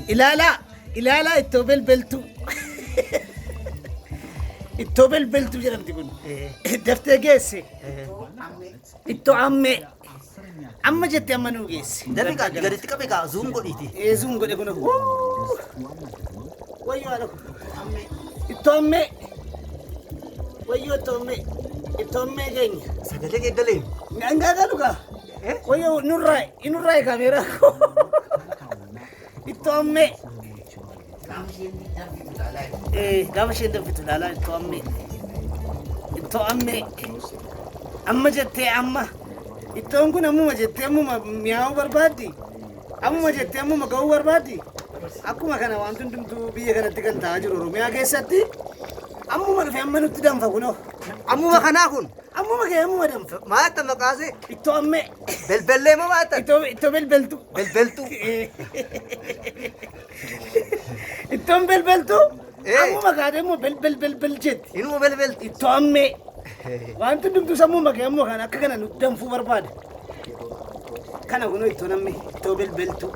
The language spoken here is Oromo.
Ilaalaa, ilaalaa ittoo belbeltuu. Ittoo belbeltuu jedhamti kun. Daftee geesse. Ittoo ammee. Amma jette amma nuu geesse. Dafi kaa gaditti qabe kaa zuum godhiiti. Ee zuum godhe kun. Wayyoo haadha kun. Ittoo ammee. Wayyoo ittoo ammee. Ittoo ammee keenya. Sagalee geeddaleen. Ngangaa dhugaa. Wayyoo nurraa nurraa kaameeraa koo. Ittoo ammee. Gaafa isheen danfitu ilaalaa ittoo ammee. Ittoo ammee. Amma jettee amma. Ittoon kun ammuma jettee ammuma mi'aawuu barbaaddi. Ammuma jettee ammuma ga'uu barbaaddi. Akkuma kana wanti hundumtuu biyya kanatti kan ta'aa jiru Oromiyaa keessatti ammuma dhufe amma nutti danfa kunoo. Ammuma kanaa kun Ammuma kee ammuma danfa. maal atta maqaasee Ittoo ammee. belbellee moo maal atta? Ittoo belbeltu. Belbeltuu. Ittoon belbeltu. Eh. Ammuma kaatee immoo belbel belbel jetti. Inuma belbelti. Ittoo ammee. Wanti hundumtuu sammuu makee ammoo kan akka kana nutti danfuu barbaada. Kana kunoo ittoon ammee ittoo belbeltu.